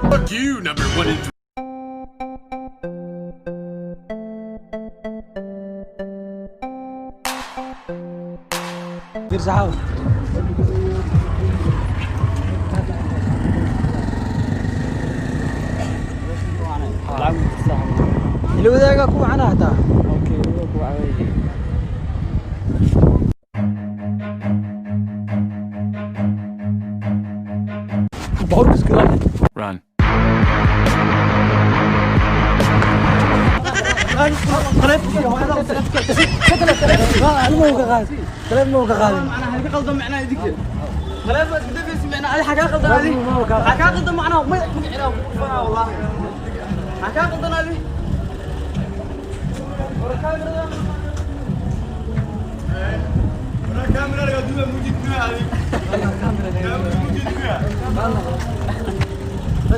Fuck you, number one and three. Firsaxaw. Ila wadaaga ku wacana hataa. Baabuurka iska ilaali. Run. Taleefon ma ka qaadin.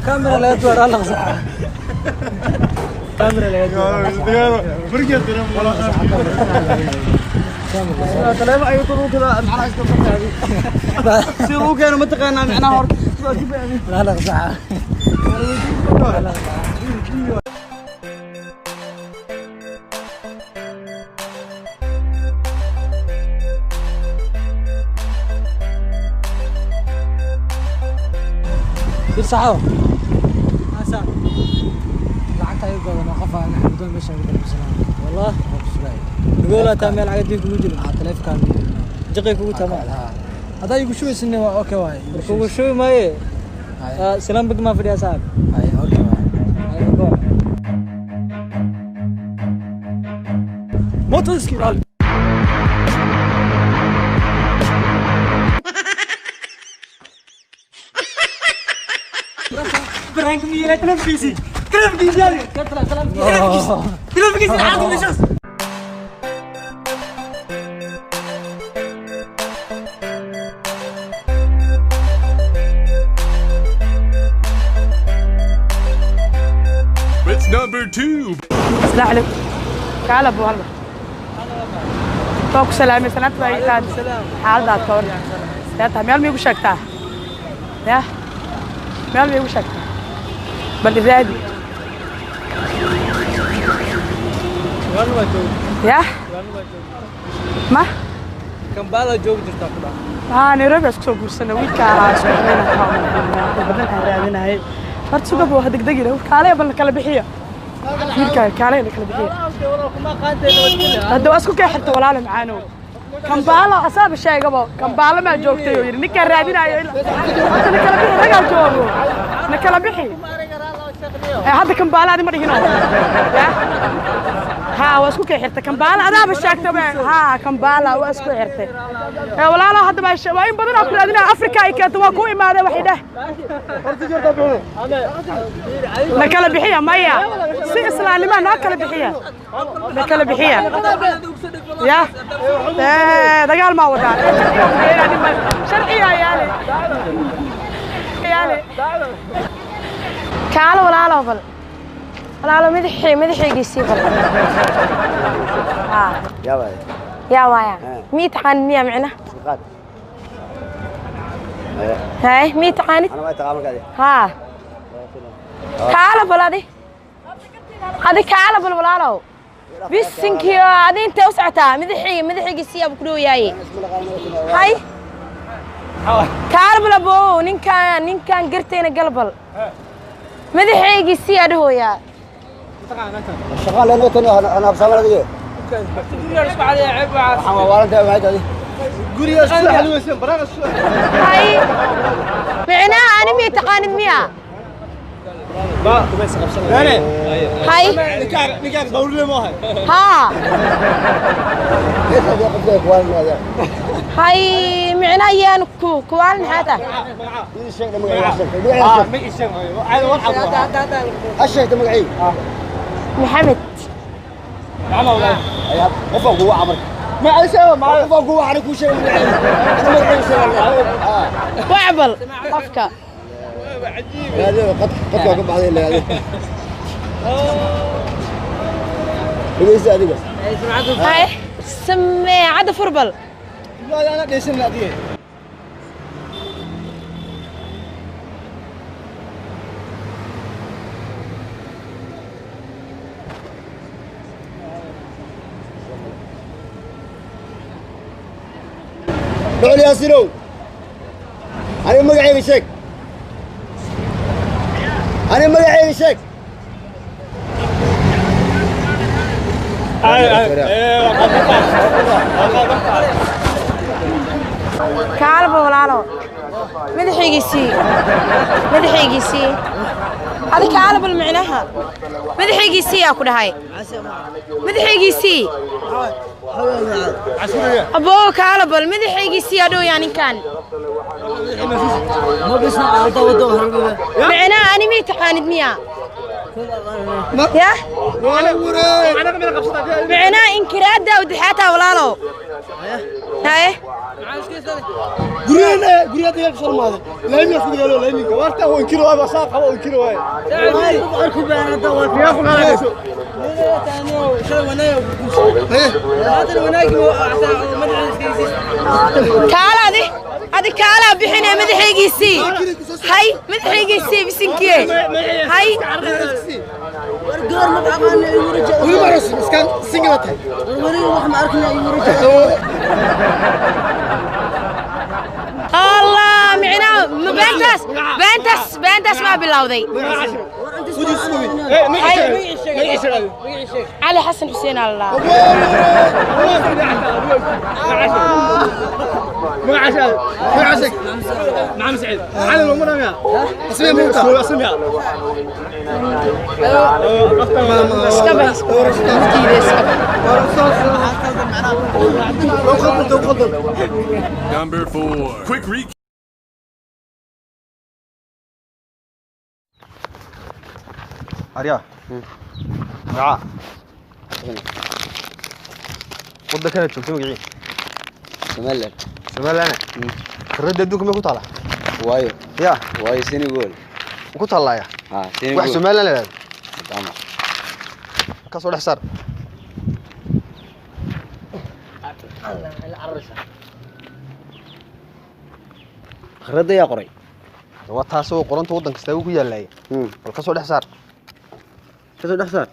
Kaamira laga duwaa alla qasaxa. Kaamira laga duwaa. Alla qasaxa. Alla qasaxa. Firsaxaw. Asa. Lacagta ay godan oo qof aan xamudan meesha ugu dalbsanaa. Wallah Waa ku sugay. Nugola taa meel cagadii kugu jiro. Ah, taleefankaan ugu jirnaa. Jaqay kugu tamaa. Haddaa igu shubaysin waa okay waay. Kugu shubi maaye. Hay. Salaam bag maa fadhiyaa saaxib. Hay, okay waay. Ay, go. Mootada iska ilaali. Prank miyaa telefonkiisii. Telefonkiisii yaali. Telefonkiisii. Telefonkiisii lacagta meeshaas. It's number two. السلام عليكم. تعال ابو هلا waa ku salaamay salaanta baa iga qaadi xaaladaad ka waran see tahay meel ma igu sheegtaa ya meel ma igu sheegtaa bal iraadi ya ma Kambala joogi jirtaa ku dhac. Haa, Nairobi isku soo guursanay wiilka ahaa isku badan aan raadinayay horta sugaba waa degdegina kaalaya bal kala bixiya wiilka kaalaya kala bixiya hadda waa isku kee xirta walaalo macaanow Kambaala asaaba sheegaba Kambaala maa joogtay oo yidhi ninkaan raadinayo ilaa horta na kala bixi ragaa joogo na kala bixi. Ee hadda Kambaala adi ma dhihino ya haa waa isku kee xirtay Kambaala adaaba sheegtaba haa Kambaala waa isku xirtay ee walaalo hadda baa waa in badan oo ku raadinaya Afrika ay keento waa ku imaadeen waxay dheh na kala bixiya maya si islaamnimo noo kala bixiya na kala bixiya ya ee dagaal ma wadaa sharciga yaale yaale Kaalo walaalo bal. Walaalo madaxii madaxaygiisii bal. Haa. Yaa waay. Yaa waaya. Mii taqaanid miyaa micna? Qaad. Hay, mii taqaanid? Ana waa taqaan markaadi. Haa. Kaalo bal adi. Adi kaalo bal walaalow. Bisinkiyo adi intee u socotaa? Madaxii madaxaygiisii abu ku dhow yahay. Hay. Kaalo bal abow ninkaan ninkaan gartayna galbal. Madaxaygiisii adhooyaa. Shaqo leen tan ana absaamada adiga. Waxaan waa waalantahay maxay tahay? Hay. Micnaha ani mii taqaanid miyaa? Hay. Haa. Hees adiga qofka ku waalan adiga. Hay micnaha yaan ku kuwaalin maxaa tahay? Ii sheeg magaciisa. Sheeg. Ha sheegta magaciisa. Maxamed. Ayaa qofka kugu camar. Qofka kugu wacan ku sheeg magaciisa. Ana magaciisa sheeg. Ah. Wacbal qofka. Adiga qad qadka ka baxday ilaa adiga. Dhegeysa adiga. Hay sameecadda furbal. Ana dheysan adiga. Dhucul Yaasinow. Aniga magacayga sheeg. Aniga magacayga sheeg. Kaalba walaalo, madaxaygiisii, madaxaygiisii adi kaalabal micnaha madaxaygiisii aa ku dhahay madaxaygiisii aboo kaalabal madaxaygiisii adhowyaa ninkan micnaha ani mii taqaanid miya ya micnaha inkiraadda udixaataa walaalo haye. Guryaha guryaha dagaal soo maaday. Laamiga ku dagaalo laamiga. Warta oo inkiro waa saa qabo oo inkiro waa. Yaa ku qaadayso. Kaala adi adi kaalaa bixinee madaxaygiisii hay madaxaygiisii bisinkiye hay. Weli ma rus iskan single tahay. Allah micnaha ma beentaas beentaas beentaas maa bilowday. Cali Xasan Xuseen allah. Iska bax iska iska bax. Number 4. Quick recap. Aryaa magacaa waddankanaad joogto magacii? Somaliland. Somaliland khariidda adduunka may ku taala? Waayo. Ya. Waayo Senegal. Ma ku taallaya? Ha, Senegal. Wax Somaliland la yidhahdo Dama. ka soo dhex saar. Khariidda yaa qoray. Waa taasoo qoranta waddan kasta uu ku yaallaya, bal ka soo dhex saar. Ka soo dhex saar.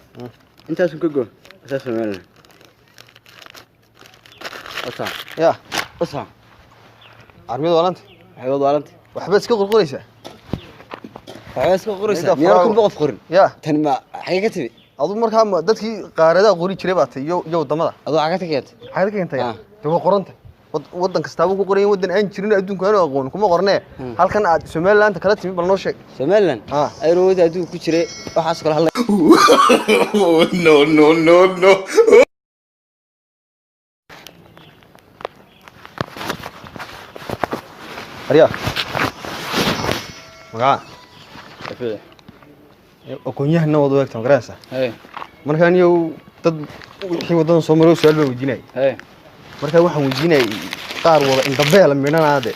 Intaasun ka go. Asaas Somaliland. Ota. Ya. Ota. Armiyada waalanta. Waxay wad waalanta. Waxbaad iska qorqoraysaa. Waxay iska qoraysaa. Midda Miyaan furaago. kun boqof qorin? Ya. Tani ma xagee ka timi? Adu markaa ma dadkii qaaradaha qori jiray baa tay iyo iyo waddamada. Adoo xagee ka keentay? Xageed ka keentay? Ah. Dee waa qoranta. Waddan kastaaba ku qoran yahay, waddan aan jirin adduunka aanu aqoon kuma qornee. Halkan aad Somaliland kala timi bal noo sheeg. Somaliland. Ah. Aynu wada adduunka ku jiray waxaas kala hadlay. No, no, no, no. Aryaa magaca aqoon-yahanna waad u eegtaa, ma garanaysaa? Hey. Markaan iyow dad wixii waddadan soo maray su-aal baan weydiinayay. Hey. Markaa waxaan weydiinayay qaar wada indhabeela midhanaade.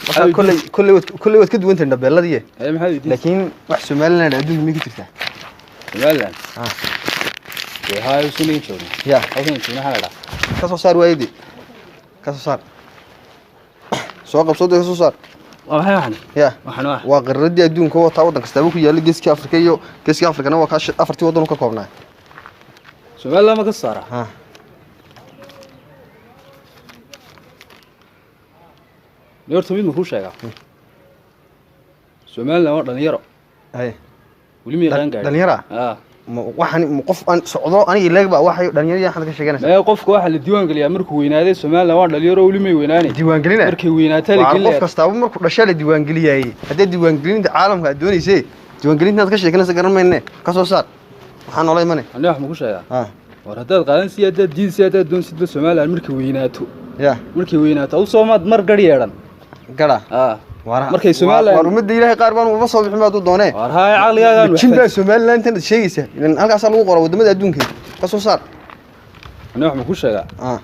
Markaa kolley waad ka duwantahay indhabeelladii. Hey, maxaad weydiisay? Laakiin wax Somaliland adduunka miyay ka jirtaa? Somaliland. Ah. Dee haa, usuniga joogna. Ya. Halkan joogna waxaa la dhahaa. Ka soo saar waayadii, ka soo saar, soo qabso dee, ka soo saar. Waa maxay waxan? Ya. Waxan waa. Waa qararadii adduunka wataa, waddan kastaaba ku yaalla geeska Afrika iyo geeska Afrikana waa kaa afartii waddan u ka koobnaa. Somaliland ma ka soo saaraa? Ha. Ni horta mid ma kuu sheegaa? Somaliland waa dhalinyaro. Haye. Weli ma yaqaan gaadhi. Dhalinyara? Ah. Ma waxaan ma qof aan socdo aniga ileeg baa waxay dhalinyarada waxaad ka sheeganaysaa? Mee, qofka waxaa la diiwaan geliyaa markuu weynaaday. Somaliland waa dhalinyaro, weli may weynaanay. Diiwaangelina? Markay weynaataa la Waa qof gelinaya. kastaaba markuu dhashaa la diiwaangeliyay. Haddii diiwaangelinta caalamka aad doonaysay, diiwaangelinta aad ka sheeganaysa garan mayne, ka soo saar waxaan noola imane. Ani wax ma ku sheegaa? Ah. War haddaad qaadan si haddaad diin si haddaad doonsidba Somaliland markay weynaato. Ya. Markay weynaato adu soomaad mar gar yeedhan. Gara. Ah. War Markay Somaliland war ummadda Ilaahay qaar baan uba soo bixin baa hadduu doonee. War haay caqligaagaan wax. Jin baa Somaliland tan sheegaysa ilan halkaasaa lagu qoraa waddamada adduunka, ka soo saar. Ani wax ma ku sheegaa? Ah.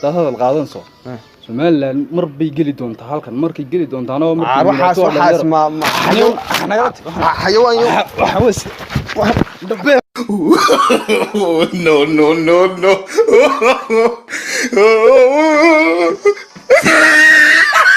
Haddaad hadal qaadanso. Ah. Somaliland mar bay geli doontaa halkan, markay geli doontaana waa markay Waar waxaas weynaato waa waxaas dhalinyaro. ma xayawaan yo. Waxa was No, no, no, no.